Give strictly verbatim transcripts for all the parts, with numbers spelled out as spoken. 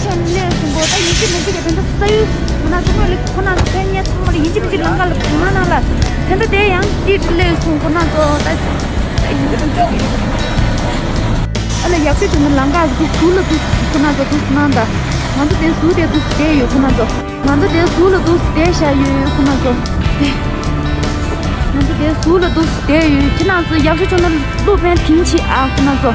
ཤམ་སླེབས་སོང་གོ། ད་ཡིན་གཅིག་མིན་གཅིག་གི་དེ་འདྲ་ས་ཡུལ་ཁོ་ན་ཚོ་ལ་ཁོ་ན་ཚོ་ཕན་ཉེ་ཚང་མ་ལ་ཡིན་གཅིག་མིན་གཅིག་ལམ་ཁ་ལ་བུ་མ་ནང་ལ་དེ་འདྲ་དེ་ཡང་ཏིག་སླེབས་སོང་ཁོ་ན་ཚོ་ད་ཡིན་གཅིག་མིན་གཅིག་ཨ་ལ་ཡག་ཤོས་བྱུང་ན་ལམ་ཁ་ཚོ་ཟུར་ལ་འདུག་ཁོ་ན་ཚོ་འདུག་གནང་ད་ང་ཚོ་དེ་ཟུར་དེ་འདུག་བསྡད་ཡོད་ཁོ་ན་ཚོ། ང་ཚོ་དེ་ཟུར་ལ་འདུག་བསྡད་བཞག་ཡོད་ཁོ་ན་ཚོ། ང་ཚོ་དེ་ཟུར་ལ་འདུག་བསྡད་ཡོད་ཁྱེད་རང་ཚོ་ཡག་ཤོས་བྱུང་ན་ལུག་ཕན་དེང་ཆེ་ཨ་ཁོ་ན་ཚོ། ང་ཚོ་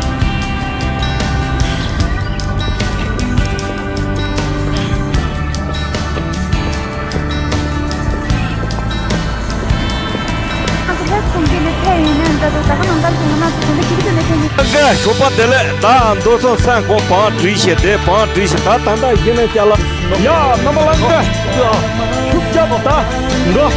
ལྷ་སྒང་གི་ལས་ཐད་ཡོད་ནས་ད་ད་ད་ག་ནང་ལྟར་བྱུང་ང་ཚོ་དེ་འདྲ་ཞིག་ཏུ་ལས་ཐད་ཡོད། ལྷན་རྒྱས་ཞོགས་པ་བདེ་ལེགས། ད་མདོ་སོང་སང་གོ་བང་བྲིས་ཤེས་དེ་བང་བྲིས་ཤེས་ད་ད་ད་ཡིན་ན་ཅ་ལག་ཡ་རྣམ་པ་ལྷན་རྒྱས་ཤུགས་རྒྱབ་ད་འགྲོ།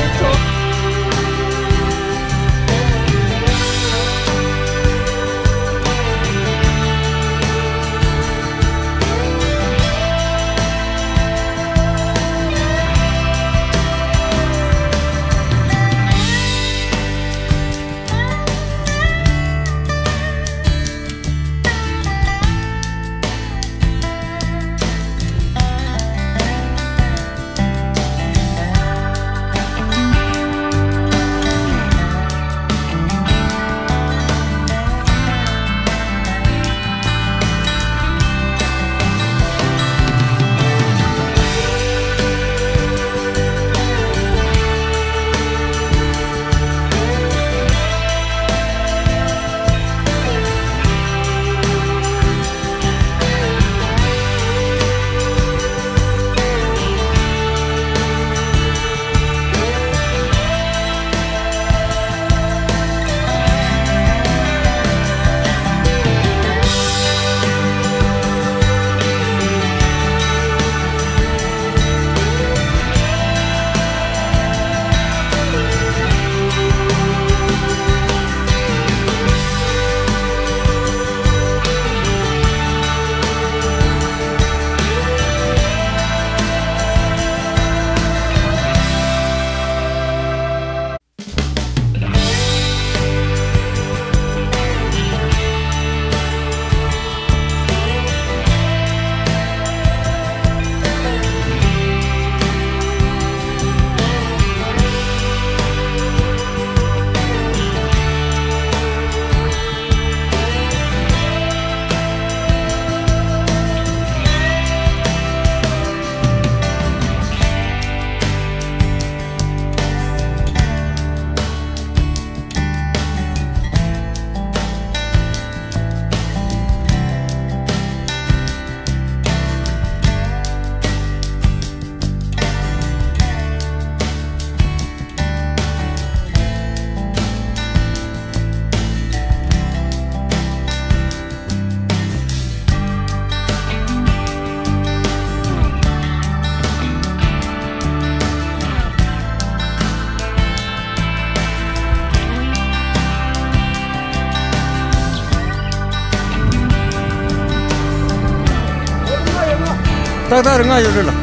ཏག་ཏག་རེད། ང་ཡོད་རེད་ལ།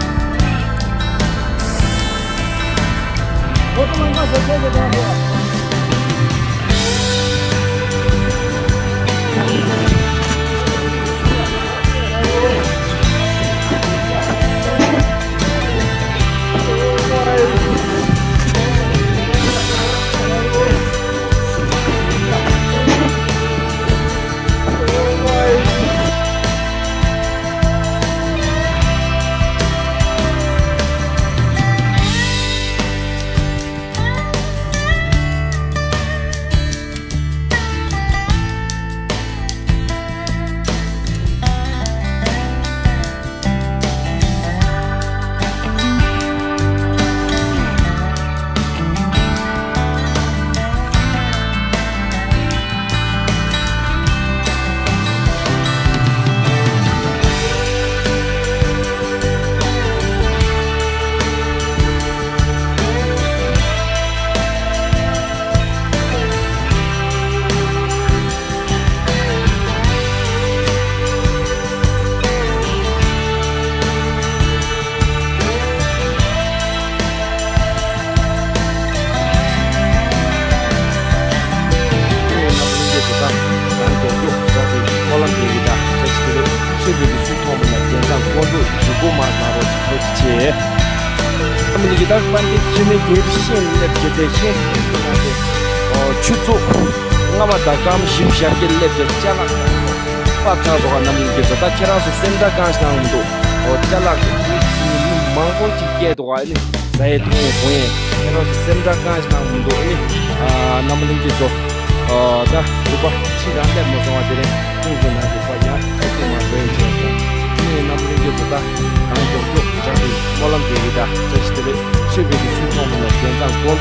ཆོས་ཀྱི་ཚུལ་ཐོག་མ་ལ་རྒྱལ་ཁམས་དཀོན་མཆོག་ སྒོ་མ་བཟའ་རོགས་ཅིག་ཐུགས་རྗེ་ཆེ། ཨ་མི་ལི་གི་ད་དཔལ་ལྡན་ཁྱོད་མི་དེར་ཤེས་སླེབས་ཀྱི་དེ་ཤེས་ཀྱི་ན་དེ། ཨོ་ཆུ་ཚོད་ལྔ་པ་དང་སྐར་མ་བཞི་བཅུ་ཞེ་བརྒྱད་སླེབས་ཀྱི་ཅ་ལག་པ་ཚང་སོགས་ཨ་ནམ་ལི་གི་ཚོ་ད་ཁྱེད་རང་ཚོ་སེམས་ཁྲལ་གང་ཞིག་གནང་མི་འདུག་ཨོ་ཅ་ལག་གི་དུས་ཀྱི་མི་མང་པོ་ཅིག་སྐྱེས་འདུག་ཨ་ནི་ཟ་ཡས་འཐུང་ཡས་གོན་ཡས་ཁྱེད་རང་ཚོ་སེམས་ཁྲལ་གང་ཞིག་གནང་མི་འདུག་ཨ་ནི་ཨ་ནམ་ལི་གི་ཚོ། ཨ་ད་རུ་པ་ཁྲི་རང་ལས་མ་སོང་བ་དེ་རིང་ཁོང་ཚོ་ནང་གི་པ་ཡང་ཁ་ཐུག་མ་འགྲོ་ཡིན་བྱས་སོང་། ངས་རྣམ་རིག་གི་བཟོ་ལྟ་གང་མགྱོགས་མགྱོགས་སྦྱང་དུ་སྨོན་ལམ་རྒྱག་གི་ད་བཀྲ་ཤིས་བདེ་ལེགས་ཆོས་པའི་གི་སུན་ཐོང་མི་ལ་རྒྱན་བཟང་དགོན།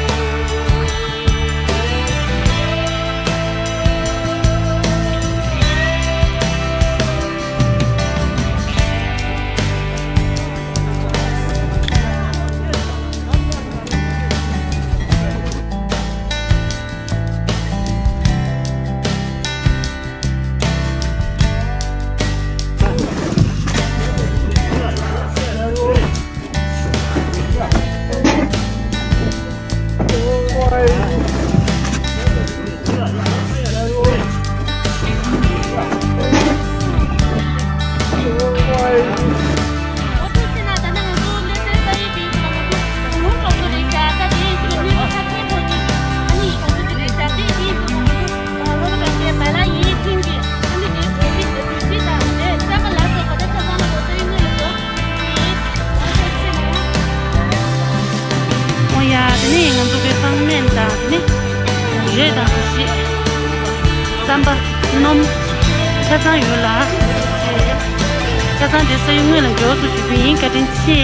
ཨོ་ཡ། དེ་ནས་ང་ཚོ་གི་སང་སྨན་དང་དེ་ནས་རས་དང་དེ་བཞི། རྩམ་པ། སྣུམ། ཆ་ཚང་ཡོད་ལ། ཆ་ཚང་དེ་ས་ཡུལ་དངོས་ལ་མགྱོགས་སུ་ཞུ་རྒྱུ་ཡིན། བཀའ་དྲིན་ཆེ།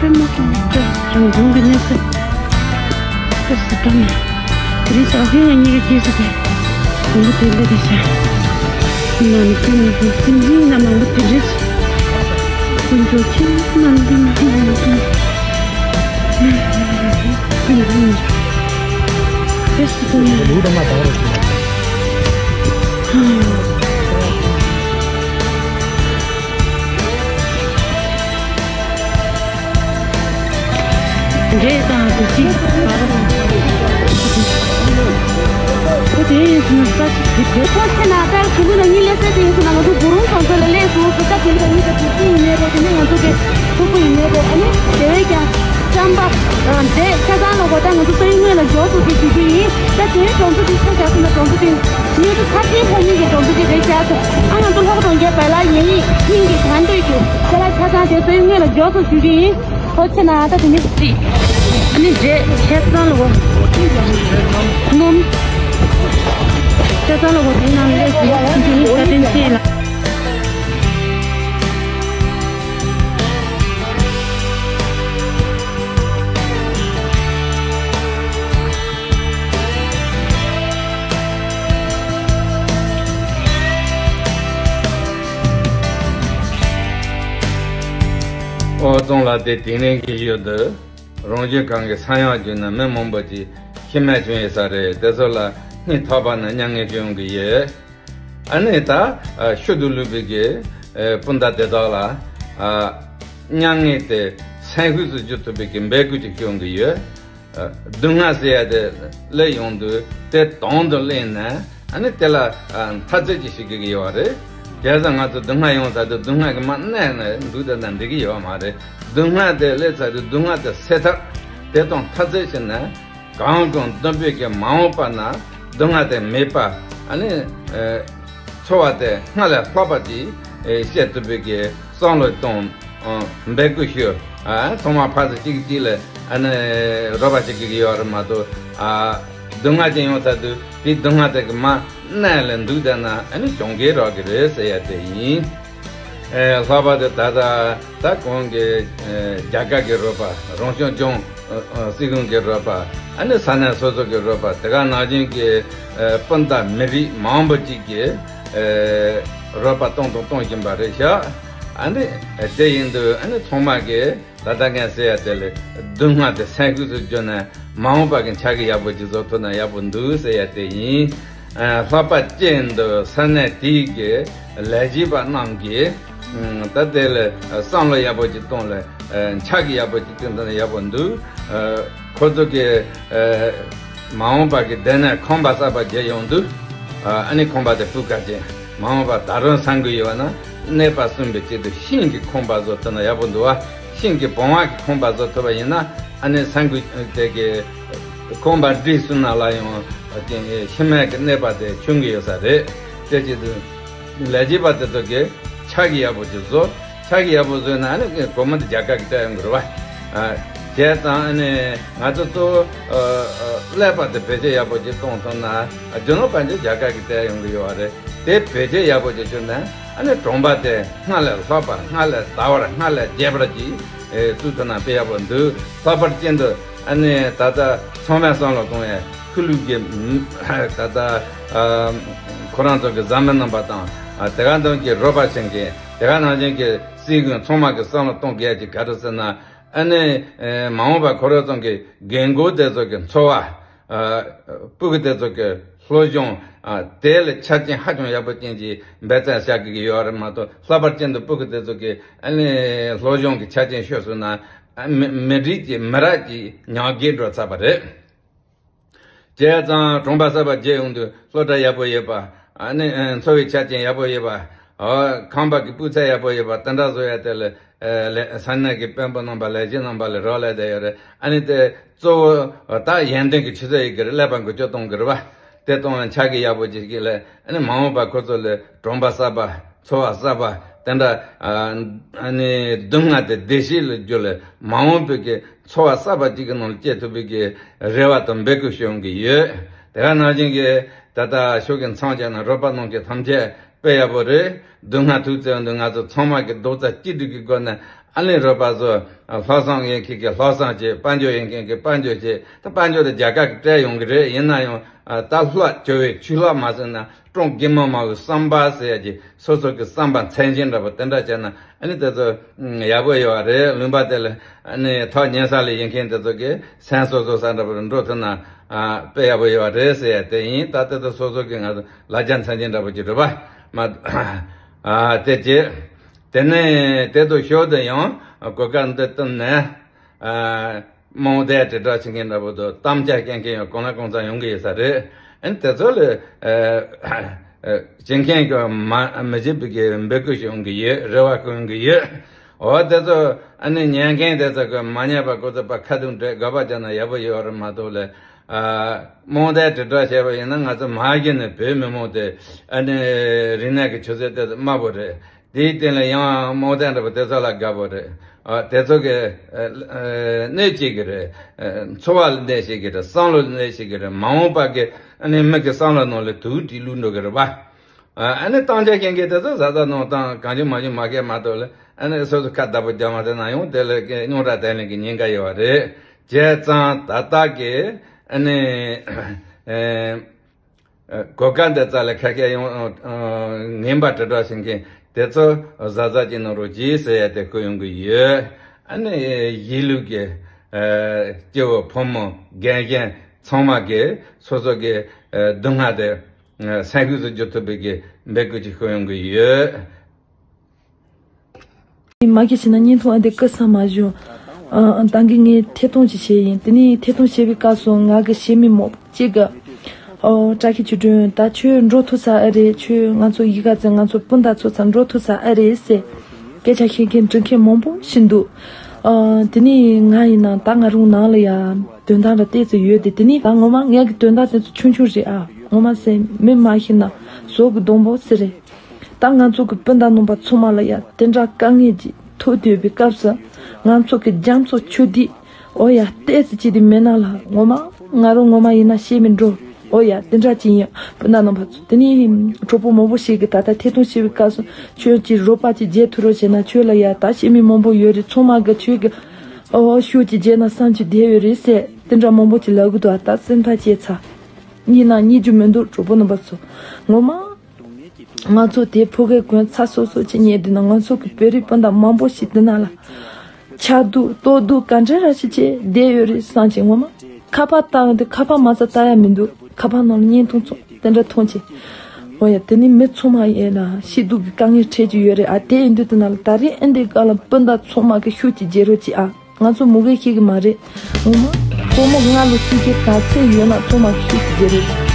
པདྨ་དང་རང་བྱུང་གི་གནས་ཚུལ། སྐབས་སུ་བབས་ནས། དེ་རིང་ཞག་ཤིང་ང་གཉིས་ཀྱི་རྗེས་སུ་དེ། མང་པོ་དེ་འདྲ་དེ་བྱ། ཁྱིམ་ནང་ནས་ཁྱིམ་ནས་སེམས་ཅན་ཡིན་ན་མང་པོ་དེ་འདྲ་ཞིག་དཀོན་མཆོག་ཁྱེད་རྣམས་ཀྱི་མ་ཡིན་ན། ཁྱིམ་ནས་རྗེས་སུ་དེ། ལུགས་དང་མ་དང་རོ་ཞིག་འདྲེས་དང་དུ་ཅི། ཁོ་དེ་ཡིན་སོང་ན་ས་ཆ་དེ་དེ། ཁོ་ཆེ་ན་ལྟར་གཞུང་ལ་གཉིད་ལས་སད་དེ་ཡིན་སོང་ན་ང་ཚོ་གུ་རུང་གྲོང་ཚོ་ལ་སླེབས་སོང་། ས་ཆ་དེ་ལ་གཉིད་ལས་སད་དེ་ཡིན་ནའི་རེད། དེ་ནས་ང་ཚོ་གི་ཕྲུ་གུ་ཡིན་ནའི་རེད། ཨ་ནི་དེ་བས་ཀྱང་རྩམ་པ་འབྲས་ཆ་ཚང་ལ་གོ་ད་ང་ཚོ་ས་ཡུལ་དངོས་ལ་འབྱོར་ཐུབ་པའི་ཞུ་རྒྱུ་ཡིན། ད་དེ་གྲོང་ཚོ་དེ་ཆ་བཞག་སོང་ན་གྲོང་ཚོ་དེ་ཉེ་དུ་ཚ་ཆེན་ཕོ་གཉིས་ཀྱི་གྲོང་ཚོ་དེ་རེད་བཞག་སོང་། ཨ་ང་ཚོ་ལྷོ་ཁ་གྲོང་ཁྱེར་བལ་ལ་ཡེ་ཡིག་ཧིན་གྱི་གང་འདོད་ཀྱི་ཁ་ལག་ཆ་ཚང་དེ་ས་ཡུལ་དངོས་ལ་འབྱོར་ཐུབ་ཞུ་རྒྱུ་ཡིན། ཨོ་ཆེ་ན་ད་དེ་ནི་རྩིས། ཨ་ནི་འབྲས་ཆ་ཚང་ལ་གོ། སྣུམ། ཆ་ཚང་ལ་གོ་དེ་ནང་ལས་ཀྱི་བཀའ་དྲིན་ཆེ་ལ། ཨོ་ཙོང་ལ་དེ་དེང་རིང་གི་ཡུལ་དུ། རང་བཞིན་གང་གི་ས་ཡང་བརྒྱུད་ནས་མི་མང་པོ་ཅིག་ཤི་རྨས་བྱུང་ཡོད་ས་རེད། དེ་ཚོ་ལ་སྙིང་ཐག་པ་ནས་མྱ་ངན་བྱུང་གི་ཡོད། ཨ་ནི་ད་ཤུལ་དུ་ལུས་པའི་གི་སྤུན་ཟླ་དེ་དག་ལ་མྱ་ངན་དེ་སེམས་ཤུགས་སུ་འགྱུར་ཐུབ་པའི་གི་འབོད་སྐུལ་ཅིག་བྱུང་གི་ཡོད། སྡུག་བསྔལ་ཟེར་ཡ་དེ་སླེབས་ཡོང་དུས་དེ་དོན་དུ་གླེང་ནས་ཨ་ནི་དེ་ལ་འཐབ་རྩོད་ཅིག་བྱེད་ཀྱི་ཡོད་རེད། བྱས་ཙང་ང་ཚོ་སྡུག་བསྔལ་ཡོང་ཚར་དུས་སྡུག་བསྔལ་གྱི་མར་མནན་ནས་འདུག་བསྡད་ན་འགྲིག་གི་ཡོད་མ་རེད། སྡུག་བསྔལ་དེ་སླེབས་ཚར་དུས་སྡུག་བསྔལ་དེ་སེལ་ཐབས་དེ་དང་འཐབ་རྩོད་བྱས་ནས་གང་གང་འདོན་པའི་གི་མ་འོངས་པ་ན་སྡུག་བསྔལ་དེ་མེད་པ་ཨ་ནི་ཚོར་བ་དེ་སྔར་ལས་ལྷག་པ་ཅིག་བཤད་ཐུབ་པའི་གི་བསམ་བློ་གཏོང་། འབོད་སྐུལ་ཞུ། ཚང་མ་ཕར་ཚུར་གཅིག་གིས་གཅིག་ལ་ཨ་ནི་རོགས་པ་བྱེད་ཀྱི་ཡོད་རེད་མ་གཏོགས། སྡུག་བསྔལ་ཅིག་ཡོང་ཚར་དུས་དེའི་སྡུག་བསྔལ་དེ་གི་མར་མནན་ལ་འདུག་བསྡད་ན་ཨ་ནི་གྱོང་གུན་རག་གི་རེད་ཟེར་ཡ་དེ་ཡིན། ལྷག་པར་དུ་ད་ལྟ་ད་གོང་གི་རྒྱ་གར་གྱི་རོགས་པ། རང་སྐྱོང་ལྗོངས་སྲིད་གཞུང་གི་རོགས་པ། ཨ་ནི་ས་གནས་སོ་སོ་གི་རོགས་པ། དེ་ག་ནང་བཞིན་གྱི་སྤུན་ཟླ་མི་རིགས་མང་པོ་ཅིག་གིས་རོགས་པ་གཏོང་དང་གཏོང་བཞིན་པ་རེད་ཤག་ཨ་ནི་དེ་ཡིན་དུས་ཨ་ནི་ཚང་མ་གིས་ད་ལྟ་ངས་ཟེར་ཡ་དེ་ལས་སྡུག་བསྔལ་དེ་སེམས་ཁུར་དུ་བསྒྱུར་ནས་མ་འོངས་པ་གི་ཕྱག་གི་ཡག་པོ་ཅིག་བཟོ་ཐུབ་ན་ཡག་པོ་འདུག་ཟེར་ཡ་དེ་ཡིན། ཨ་ལྷག་པ་ཅན་དུ་ས་གནས་དེའི་གི་ལས་བྱེད་པ་རྣམས་ཀྱིས་ཨ་ད་དེ་ལ་བསམ་བློ་ཡག་པོ་ཅིག་གཏོང་ལ་ཨ་ཕྱག་གི་ཡག་པོ་ཅིག་བསྟན་ཐུབ་ན་ཡག་པོ་འདུག་ཨ་ཁོ་ཚོ་གི་ཨ་མ་འོངས་པ་གི་དེ་ནས་ཁང་པ་གསར་པ་རྒྱག་ཡོང་དུས་ཨ་ཨ་ནི་ཁང་པ་དེ་སྤུས་ཀ་ཅན། མ་འོངས་པ་ད་རུང་གསར་འགོད་ཡོད་ན་གནས་པ་སྲུང་བའི་ཆེད་དུ་ཤིང་གི་ཁང་པ་བཟོ་ཐུབ་ན་ཡག་པོ་འདུག་བ། ཤིང་གི་བུང་བ་གི་ཁང་པ་བཟོ་ཐུབ་པ་ཡིན་ན་ཨ་ནི་གསར་འགོད་དེ་གི་ཁང་པ་སྒྲིག་སྲོལ་ནང་ལ་ཡང་ཤི་མེད་ཀྱི་གནས་པ་དེ་བྱུང་གི་ཡོད་ས་རེད། དེ་ཆེད་དུ་ལས་བྱེད་པ་དེ་ཚོ་གིས་ཕྱག་གི་ཡག་པོ་ཅིག་བཟོ། ཕྱག་གི་ཡག་པོ་བཟོས་ན་ཨ་ནི་སྒོར་མོ་དེ་རྒྱ་གར་གྱི་སྤྲད་ཡོང་གི་རེད་བ། ཨ་བྱས་ཙང་ཨ་ནི་ང་ཚོ་གཙོ་བོ་ཨ་ཨ་ཀླད་པ་དེ་བེད་སྤྱོད་ཡག་པོ་ཅིག་གཏོང་ཐུབ་ན་རྒྱུ་ནོར་དཔལ་འབྱོར་རྒྱ་གར་གྱི་སྤྲད་ཡོང་གི་ཡོད་བ་རེད། དེ་བེད་སྤྱོད་ཡག་པོ་ཅིག་བྱུང་ན་ཨ་ནི་གྲོང་པ་དེ་སྔར་ལས་ལྷག་པར་སྔར་ལས་དར་བར་སྔར་ལས་རྒྱས་པར་གྱིས་ཨེ་བཙུགས་ཐུབ་ན་དཔེ་ཡག་པོ་འདུག་ལྷག་པར་ཅན་དུ་ཨ་ནི་ད་ལྟ་ཚང་མས་བསམ་བློ་གཏོང་ཡས་ཁུ་ལུ་གི་ད་ལྟ་ཨ་ཁོ་རང་ཚོ་གི་བཟའ་མི་རྣམ་པ་དང་ཨ་དེ་ག་འདོན་གྱི་རོགས་པ་བྱེད་མཁན་དེ་ག་ནང་བཞིན་གྱི་སྲིད་ཁུངས་ཚང་མ་གི་བསམ་བློ་གཏོང་དགོས་ཀྱི་ག་རེ་ཟེར་ན། ཨ་ནི་ཨེ་མ་འོངས་པ་ཁོ་རང་ཚོ་གི་རྒན་རྒོན་དེ་ཚོ་གི་འཚོ་བ་ཨ་སྤུ་གུ་དེ་ཚོ་གི་སློབ་སྦྱོང་ཨ་དེ་ལ་ཆ་རྐྱེན་ཧ་ཅང་ཡག་པོ་ཅན་གྱི་འབད་བརྩོན་བྱ་དགོས་ཀྱི་ཡོད་རེད་མ་གཏོགས། ལྷག་པར་ཅན་དུ་སྤུ་གུ་དེ་ཚོ་གི་ཨ་ནི་སློབ་སྦྱོང་གི་ཆ་རྐྱེན་ཤོར་སོང་ན་ཨ་མི་མི་རིགས་ཀྱི་མི་རབས་ཀྱི་ཉམས་རྒུད་འགྲོ་ཚར་བ་རེད། བྱས་ཙང་གྲོང་པ་གསར་པ་བརྒྱབ་ཡོང་དུས་སློབ་གྲྭ་ཡག་པོ་ཡོད་པ། ཨ་ནི་ཨ་འཚོ་བའི་ཆ་རྐྱེན་ཡག་པོ་ཡོད་པ། ཨ་ཁང་པ་གི་སྤུས་ཚད་ཡག་པོ་ཡོད་པ་དེ་འདྲ་བཟོ་ཡ་དེ་ལ་ཨ་ལས་ས་གནས་ཀྱི་དཔོན་པོ་རྣམ་པ་ལས་བྱེད་རྣམ་པ་ལ་རག་ལས་བསྡད་ཡོད་རེད། ཨ་ནི་དེ་གཙོ་བོ་ད་ཡོན་ཏན་གྱི་ཆུ་ཚད་ཡོད་ཀྱི་རེད། ཀླད་པ་འགུལ་སྐྱོད་གཏོང་གི་རེད་པ། དེ་གཏོང་བའི་ཕྱག་གི་ཡག་པོ་ཅིག་གི་ལས་ཨ་ནི་མ་འོངས་པ་ཁོ་ཚོ་ལ་གྲོང་པ་གསར་པ། འཚོ་བ་གསར་པ་དེ་འདྲ་ཨ་ནི་སྡུག་བསྔལ་དེ་བདེ་སྐྱིད་ལ་བསྒྱུར་ལ་མ་འོངས་པའི་གི་འཚོ་བ་གསར་པ་གཅིག་གི་ནང་ལ་སྐྱེལ་ཐུབ་པའི་གི་རེ་བ་དང་འབོད་སྐུལ་ཞུ་ཡོང་གི་ཡོད། དེ་ག་ནང་བཞིན་གྱི་ད་ལྟ་ཤོག་གི་མཚམས་བཅད་ན་རོགས་པ་གནང་མཁན་ཐམས་ཅད་དཔེ་ཡག་པོ་རེད། སྡུག་བསྔལ་ཐུག་ཚེ་འདི་ང་ཚོ་ཚང་མ་གི་རྡོག་རྩ་གཅིག་སྒྲིལ་གྱི་སྒོ་ནས་ཨ་ནི་རོགས་པ་ཚོ་ལྷག་བསམ་ཡོད་མཁན་གྱི་ལྷག་བསམ་བྱེད། དཔལ་འབྱོར་ཡོད་མཁན་གྱི་དཔལ་འབྱོར་བྱེད། ད་དཔལ་འབྱོར་དེ་རྒྱ་གར་གྱི་སྤྲད་ཡོང་གི་རེད། ཡིན་ན་ཡང་ད་ལྷག་བྱ་བའི་ཆུ་ལྷག་མ་ཟེར་ན། ཀྲུང་གི་མི་མང་གི་བསམ་པ་ཟེར་ཡ་གྱི་སོ་སོ་གི་བསམ་པ་མཚན་ཅན་འདྲ་པོ་དེ་འདྲ་བྱས་ན་ཨ་ནི་དེ་ཚོ་ཡག་པོ་ཡོད་པ་རེད། ལུང་པ་དེ་ལ་ཨ་ནི་ཐག་ཉེ་ས་ལ་ཡིན་མཁན་དེ་ཚོ་གི་སེམས་སོ་སོ་ས་འདྲ་པོ་རུ་འགྲོ་ཐུབ་ན་ཨ་དཔེ་ཡག་པོ་ཡོད་པ་རེད་ཟེར་ཡ་དེ་ཡིན། ད་དེ་ཚོ་སོ་སོ་གི་ང་ཚོ་ལ་རྒྱ་མཚན་ཅན་འདྲ་པོ་ཅིག་རེད་པ། མ་ཨ་དེ་ཅི་དེ་ནས་དེ་ཚོ་ཤོར་དུ་ཡང་གོ་སྐབས་འདི་བཏོན་ནས་ཨ། རྨོངས་དད་དྲིལ་བསྒྲགས་བྱེད་མཁན་འདྲ་པོ་དང་གཏམ་རྒྱག་སྐད་མཁན་ཡང་གང་ལ་གང་འཚམ་ཡོང་གི་ཡོད་ས་རེད། ཨ་ནི་དེ་ཚོ་ལ་ཨ་ཨ་བྱེད་མཁན་གྱི་མ་མི་བྱེད་པའི་གི་འབོད་སྐུལ་ཞིག་ཡོང་གི་ཡོད། རེ་བ་ཞིག་ཡོང་གི་ཡོད། འོ་དེ་ཚོ་ཨ་ནི་ཉན་མཁན་དེ་ཚོ་གི་མ་ཉན་པ་ཁོ་ཚོ་པ་ཁ་རྡུང་སྤྲད་དགོས་པ་བྱས་ན་ཡག་པོ་ཡོད་རེད་མ་གཏོགས་ལ། ཨ་རྨོངས་དད་དྲིལ་བསྒྲགས་བྱས་པ་ཡིན་ན་ང་ཚོ་མ་གཞི་ནས་བོད་མི་མང་དེ་ཨ་ནི་རིག་གནས་ཀྱི་ཆུ་ཚད་དེ་དམའ་པོ་རེད། དེའི་སྟེང་ལ་ཡང་རྨོངས་དད་འདྲ་པོ་དེ་ཚོ་ལ་དགའ་པོ་རེད། ཨ་དེ་ཚོ་གི་ཨ་ཨ་གནོད་བྱེད་ཀྱི་རེད། ཨ་འཚོ་བ་ལ་གནོད་བྱེད་ཀྱི་རེད། བསམ་བློ་ལ་གནོད་བྱེད་ཀྱི་རེད། མ་འོངས་པ་གི་ཨ་ནི་མི་གི་བསམ་བློ་ནང་ལ་དུག་དྲིལ་བླུགས་འགྲོ་གི་རེད་པ། ཨ་ཨ་ནི་གཏམ་རྒྱག་མཁན་གྱི་དེ་ཚོ་གཟའ་གཟའ་གནང་སྟངས་གང་བྱུང་མང་བྱུང་མ་བཤད་མ་གཏོགས་ལ་ཨ་ནི་སོ་སོ་ཁ་བརྡ་པོ་རྒྱག་མ་ཐུབ་ན་ཡང་དེ་ལ་རྙོག་དྲ་དེ་ལ་གི་ཉེན་ཁ་ཡོད་པ་རེད། བྱས་ཙང་ད་ལྟ་གི་ཨ་ནི་ཨ། གོ་སྐབས་འདི་རྩ་ལ་ཁ་སྐད་ཡོང་ངན་པ་དྲིལ་བསྒྲགས་བྱེད་མཁན་དེ་ཚོ་གཟབ་གཟབ་ཅིག་གནང་རོགས་གྱིས་ཟེར་ཡ་དེ་ཁོ་ཡོང་གི་ཡོད། ཨ་ནི་གཞིས་ལུས་ཀྱི་སྐྱེ་བོ་ཕོ་མོ་རྒན་གཞོན་ཚང་མ་གིས་སོ་སོ་གི་སྡུག་བསྔལ་དེ་སེམས་ཁུར་དུ་འཇུག་ཐུབ་པའི་གི་འབོད་སྐུལ་ཅིག་ཁོ་ཡོང་གི་ཡོད། མ་གི་ཕྱི་ན་བརྙན་ཐུང་ཨ་འདི་ཀི་ས་མ་བཞུ། ཨ་ད་གི་ངས་ཐད་གཏོང་ཅིག་བྱས་ཡིན། དེ་ནས་ཐད་གཏོང་བྱས་པའི་སྐབས་སུ་ང་གི་བཤད་མི་མོ་གཅིག་གི་ཨོ་བཀྲ་ཤིས་ཆོས་སྒྲོན་ད་ཁྱོད་འགྲོ་ཐུབ་ས་ཨེ་རེད། ཁྱོད་ང་ཚོ་ཡི་ག་ཚེ་ང་ཚོ་སྤུན་ཟླ་ཚོ་ཚ་འགྲོ་ཐུབ་ས་ཨེ་རེད་ཟེར་སྐད་ཆ་བཤད་མཁན་འདྲི་མཁན་མང་པོ་ཞིག་འདུག་ཨ་དེ་ནས་ང་ཡིན་ན་ད་ང་རང་ནང་ལ་ཡ་དོན་དག་ར་ཏོག་ཙམ་ཡོད་དེ། དེ་ནས་ད་ངོ་མ་ངའི་གི་དོན་དག་དེ་ཚོ་ཆུང་ཆུང་རེད། ཨ་ངོ་མ་ཟེར་མི་མ་ཤི་ན་ཟོག་གི་སྡོང་པོ་ཟེར་རེད། ད་ང་ཚོ་གི་སྤུན་ཟླ་རྣམ་པ་ཚང་མ་ལ་ཡ་དེ་འདྲ་དཀའ་ངལ་ཅིག་ཐུག་སྡོད་པའི་སྐབས་སུ་ང་ཚོ་གི་རྒྱ་མཚོ་ཆུ་འདི་ཨོ་ཡ་ཏོག་ཙམ་ཅིག་དེ་མེད་ན་ལ་ངོ་མ་ང་རང་ངོ་མ་ཡིན་ན་ཤེས་མི་འགྲོ། ཨོ་ཡ་དེ་འདྲ་ཅིག་ཡིན། སྤུན་ཟླ་རྣམ་པ་ཚོ་དེ་ནས་གྲོགས་པོ་མང་པོ་ཞིག་གི་ད་ལྟ་ཐད་གཏོང་བྱེད་པའི་སྐབས་སུ་ཁྱོད་ཀྱི་རོགས་པ་ཅིག་བརྗེ་ཐུབ་རོགས་བྱས་ན་ཁྱོད་ལ་ཡ་ད་ཤེས་མི་མང་པོ་ཡོད་རེད། ཚང་མ་གི་ཁྱོད་ཀྱི་ཨོ་ཤུགས་ཅིག་བརྗེ་ན་བསམ་གྱི་བསྡད་ཡོད་རེད་ཟེར་དེ་འདྲ་མང་པོ་ཅིག་ལབ་གི་འདུག་ཨ་ད་སེམས་ཐག་བཅད་ཚར། གཉིད་ན་གཉིད་རྒྱུ་མི་འདུག་གྲོགས་པོ་རྣམ་པ་ཚོ་ངོ་མ། ང་ཚོ་དེ་ཕོ་སྐད་གོན་ཚ་སོ་སོ་ཅིག་ཉལ་དུས་ན། ང་ཚོ་གི་བོད་རིགས་སྤུན་ཟླ་མང་པོ་ཞིག་དེ་ན་ལ་ཆགས་སྡུག་ལྟོགས་སྡུག་ག་འདྲ་ར་ཞིག་བྱས་བསྡད་ཡོད་རེད་བསམ་གྱི། ངོ་མ་ཁ་པར་བཏང་ཡོང་དུས་ཁ་པར་མ་རྩ་ལྟ་ཡ་མི་འདུག་ཁ་པར་ནང་ལ་བརྙན་ཐུང་ཚོ་དེ་འདྲ་མཐོང་གི། འོ་ཡ། དེ་ནི་མི་ཚང་མ་ཡིན་ན་སྐྱིད་སྡུག་གི་དཀའ་ངལ་འཕྲད་ཀྱི་ཡོད་རེད་ཨ། དེ་ཡིན་དུས་དེ་ན་ལ་ད་རེས་ཨེ་འདི་ག་ལ་སྤུན་ཟླ་ཚང་མ་གི་ཤུགས་ཀྱིས་བརྗེ་རོགས་གྱིས་ཨ། ང་ཚོ་མུ་གེ་ཤེས་གི་མ་རེད། ངོ་མ་སྒོར་མོ་ལྔ་ལོ་བཅུ་གི་ག་ཚད་ཡོད་ན་ཚང་མ་གི་ཤུགས་ཀྱིས་བརྗེ་རོགས་གྱིས།